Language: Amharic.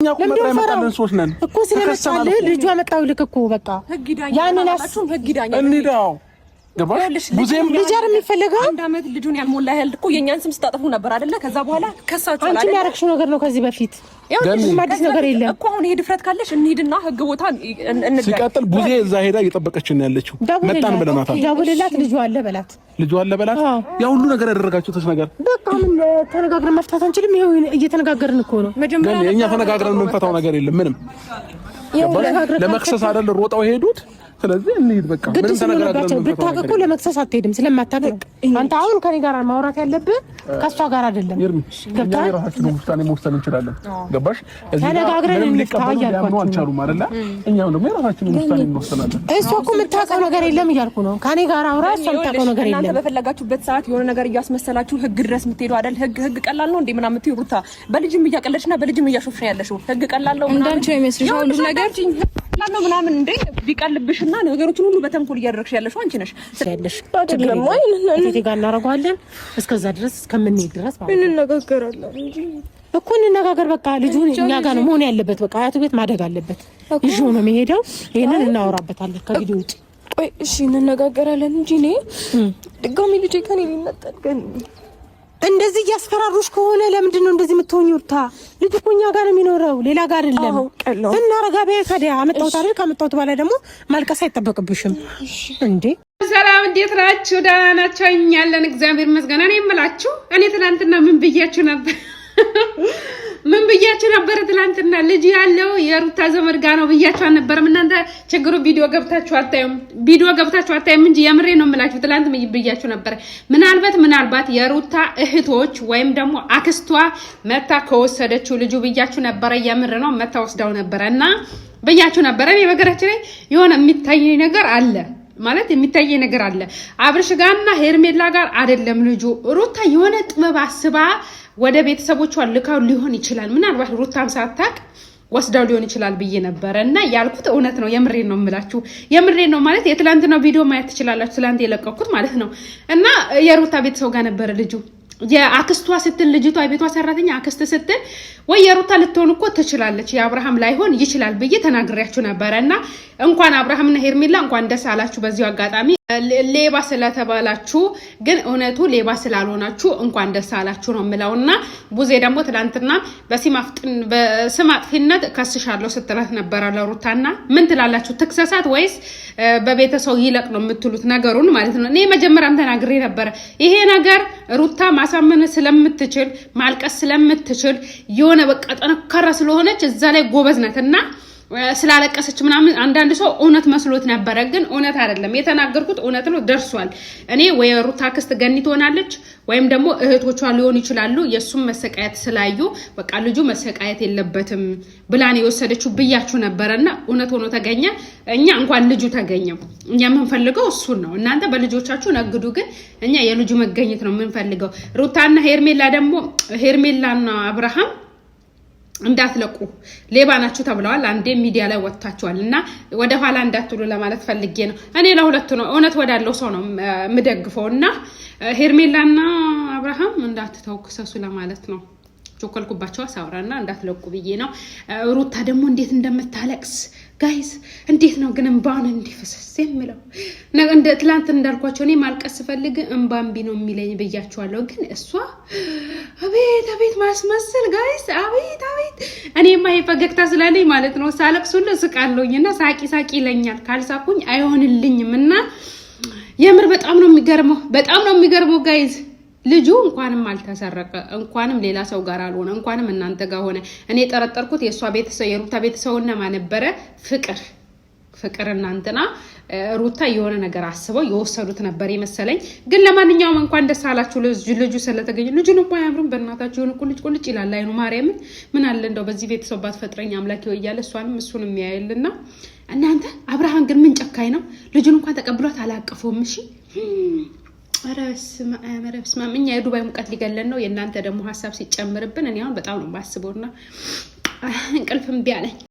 ለምንድን ሰዎች ነን እኮ ስለመጣልህ ልጁ አመጣው ልክ እኮ በቃ ያንን ህግ ይዳኛል። እንሂዳው ገባሽ? ቡዜም ልጅ አይደል የሚፈልገው? አንድ አመት ልጁን ያልሞላ ያህል እኮ የእኛን ስም ስታጠፉ ነበር አይደለ? ከዛ በኋላ ከሳችሁ አንቺ ያደረግሽው ነገር ነው ከዚህ በፊት ምንም አዲስ ነገር የለም እኮ። አሁን ይሄ ድፍረት ካለሽ እንሂድና ህግ ቦታ እንገናኝ። ሲቀጥል ቡዜ እዛ ሄዳ እየጠበቀችን ነው ያለችው። መጣን ብለናታል። ደውልላት፣ ልጁ አለ በላት፣ ልጁ አለ በላት። ያ ሁሉ ነገር ያደረጋችሁት ነገር በቃ ምን ተነጋግረን መፍታት አንችልም? ይኸው እየተነጋገርን እኮ ነው። መጀመሪያ እኛ ተነጋግረን የምንፈታው ነገር የለም ምንም። ለመክሰስ አይደል ሮጠው የሄዱት። ስለዚህ እንሂድ በቃ። ግድ ስለሆነባቸው ብታውቅ እኮ ለመክሰስ አትሄድም፣ ስለማታውቅ ነው። አንተ አሁን ከኔ ጋር ማውራት ያለብህ ከእሷ ጋር አይደለም። ገብቶሃል? የራሳችንን ውሳኔ መወሰን እንችላለን። ገባሽ? ተነጋግረን እንፍታ እያልኳቸው አልቻሉም አይደለ? እኛም ደግሞ የራሳችንን ውሳኔ እንወስናለን። እሷ እኮ የምታውቀው ነገር የለም እያልኩ ነው። ከኔ ጋር አውራ፣ እሷ የምታውቀው ነገር የለም። እናንተ በፈለጋችሁበት ሰዓት የሆነ ነገር እያስመሰላችሁ ህግ ድረስ የምትሄዱ አይደል? ህግ ህግ ቀላል ነው እንዴ ምናምን የምትይው ሩታ፣ በልጅም እያቀለድሽና በልጅም እያሾፍሽ ነው ያለሽው። ህግ ቀላል ነው እንዳንቺ ነው የሚመስልሽ ሁሉም ነገር ቀላል ነው ምናምን እንዴ ቢቀልብሽና ነገሮችን ሁሉ በተንኮል እያደረግሽ ያለሽው አንቺ ነሽ። ያለሽ እቴቴ ጋር እናደርገዋለን። እስከዛ ድረስ እስከምንሄድ ድረስ ማለት ነው እንነጋገራለን እንጂ እኮ እንነጋገር። በቃ ልጁ እኛ ጋር ነው መሆን ያለበት። በቃ አያቱ ቤት ማደግ አለበት። ይዤው ነው የሚሄደው። ይሄንን እናወራበታለን ከቪዲዮ ውጭ። ቆይ እሺ እንነጋገራለን እንጂ እኔ ድጋሚ ልጄ ከኔ ሊነጠል ግን እንደዚህ እያስፈራሩሽ ከሆነ ለምንድን ነው እንደዚህ የምትሆኚው? ሩታ ልጅ እኮ እኛ ጋር ነው የሚኖረው፣ ሌላ ጋር አይደለም። እና ረጋ በይ ታዲያ። አመጣሁት አይደል? ካመጣሁት በኋላ ደግሞ ማልቀስ አይጠበቅብሽም እንዴ። ሰላም፣ እንዴት ናችሁ? ደህና ናችሁ? እኛ አለን፣ እግዚአብሔር ይመስገን። እኔ የምላችሁ እኔ ትናንትና ምን ብያችሁ ነበር? ምን ብያችሁ ነበር? ትላንትና ልጅ ያለው የሩታ ዘመድ ጋ ነው ብያችሁ አልነበረም? እናንተ ችግሩ ቪዲዮ ገብታችሁ አታዩም፣ ቪዲዮ ገብታችሁ አታዩም እንጂ የምሬ ነው የምላችሁ። ትላንት ብያችሁ ነበር። ምናልባት የሩታ እህቶች ወይም ደግሞ አክስቷ መታ ከወሰደችው ልጁ ብያችሁ ነበረ። የምር ነው መታ ወስዳው ነበረ እና ብያችሁ ነበረ። እኔ በገራችን ላይ የሆነ የሚታይ ነገር አለ ማለት የሚታየ ነገር አለ። አብርሽ ጋርና ሄርሜላ ጋር አይደለም ልጁ። ሩታ የሆነ ጥበብ አስባ ወደ ቤተሰቦቿ ልካው ሊሆን ይችላል። ምናልባት ሩታም ሳታቅ ወስዳው ሊሆን ይችላል ብዬ ነበረ እና ያልኩት እውነት ነው። የምሬን ነው የምላችሁ፣ የምሬን ነው ማለት የትላንትናው ቪዲዮ ማየት ትችላላችሁ፣ ትላንት የለቀኩት ማለት ነው። እና የሩታ ቤተሰብ ጋር ነበረ ልጁ የአክስቷ ስትል ልጅቷ የቤቷ ሰራተኛ አክስት ስትል ወይ የሩታ ልትሆን እኮ ትችላለች፣ የአብርሃም ላይሆን ይችላል ብዬ ተናግሬያችሁ ነበረ። እና እንኳን አብርሃምና ሄርሜላ እንኳን ደስ አላችሁ። በዚሁ አጋጣሚ ሌባ ስለተባላችሁ ግን እውነቱ ሌባ ስላልሆናችሁ እንኳን ደስ አላችሁ ነው የምለው። እና ቡዜ ደግሞ ትናንትና በስም አጥፊነት ከስሻለሁ ስትላት ነበረ ለሩታና ምን ትላላችሁ? ትክሰሳት ወይስ በቤተሰው ይለቅ ነው የምትሉት ነገሩን ማለት ነው። እኔ መጀመሪያም ተናግሬ ነበረ ይሄ ነገር ሩታ ማሳመን ስለምትችል ማልቀስ ስለምትችል የሆነ በቃ ጠንካራ ስለሆነች እዛ ላይ ጎበዝ ናት እና ስላለቀሰች ምናምን አንዳንድ ሰው እውነት መስሎት ነበረ፣ ግን እውነት አይደለም። የተናገርኩት እውነት ነው፣ ደርሷል። እኔ ወይ ሩታ አክስት ገኒ ትሆናለች ወይም ደግሞ እህቶቿ ሊሆኑ ይችላሉ። የእሱም መሰቃየት ስላዩ በቃ ልጁ መሰቃየት የለበትም ብላን የወሰደችው ብያችሁ ነበረ እና እውነት ሆኖ ተገኘ። እኛ እንኳን ልጁ ተገኘ፣ እኛ የምንፈልገው እሱን ነው። እናንተ በልጆቻችሁ ነግዱ፣ ግን እኛ የልጁ መገኘት ነው የምንፈልገው። ሩታና ሄርሜላ ደግሞ ሄርሜላና አብርሃም እንዳትለቁ ሌባ ናችሁ ተብለዋል። አንዴ ሚዲያ ላይ ወጥታችኋል እና ወደኋላ እንዳትሉ ለማለት ፈልጌ ነው። እኔ ለሁለቱ ነው እውነት ወዳለው ሰው ነው የምደግፈው እና ሄርሜላና አብርሃም እንዳትተው ክሰሱ ለማለት ነው። ቾኮልኩባቸው ሳውራና እንዳትለቁ ብዬ ነው። ሩታ ደግሞ እንዴት እንደምታለቅስ guys፣ እንዴት ነው ግን እምባውን እንዲፈሰስ የሚለው? እንደ ትላንት እንዳልኳቸው እኔ ማልቀስ ስፈልግ እምባ እምቢ ነው የሚለኝ ብያቸዋለሁ። ግን እሷ አቤት አቤት ማስመሰል guys፣ አቤት አቤት። እኔማ ይሄ ፈገግታ ስላለኝ ማለት ነው ሳለቅስ ሁሉ እስቃለሁኝ እና ሳቂ ሳቂ ይለኛል። ካልሳኩኝ አይሆንልኝም። እና የምር በጣም ነው የሚገርመው፣ በጣም ነው የሚገርመው guys ልጁ እንኳንም አልተሰረቀ፣ እንኳንም ሌላ ሰው ጋር አልሆነ፣ እንኳንም እናንተ ጋር ሆነ። እኔ የጠረጠርኩት የእሷ ቤተሰብ የሩታ ቤተሰብ እነማ ነበረ? ፍቅር ፍቅር እናንትና ሩታ የሆነ ነገር አስበው የወሰዱት ነበር የመሰለኝ። ግን ለማንኛውም እንኳን ደስ አላችሁ ልጁ ስለተገኘ። ልጁን እኮ አያምርም? በእናታችሁ የሆነ ቁልጭ ቁልጭ ይላል አይኑ። ማርያምን ምን አለ እንደው በዚህ ቤተሰብ ባትፈጥረኝ አምላክ እያለ እሷንም እሱን የሚያየልና እናንተ። አብርሃም ግን ምን ጨካኝ ነው! ልጁን እንኳን ተቀብሏት አላቀፈውም። እሺ ኧረ በስመ አብ ኧረ በስመ አብ። እኛ የዱባይ ሙቀት ሊገለን ነው። የእናንተ ደግሞ ሀሳብ ሲጨምርብን እኔ አሁን በጣም ነው የማስበውና እንቅልፍ እምቢ አለኝ።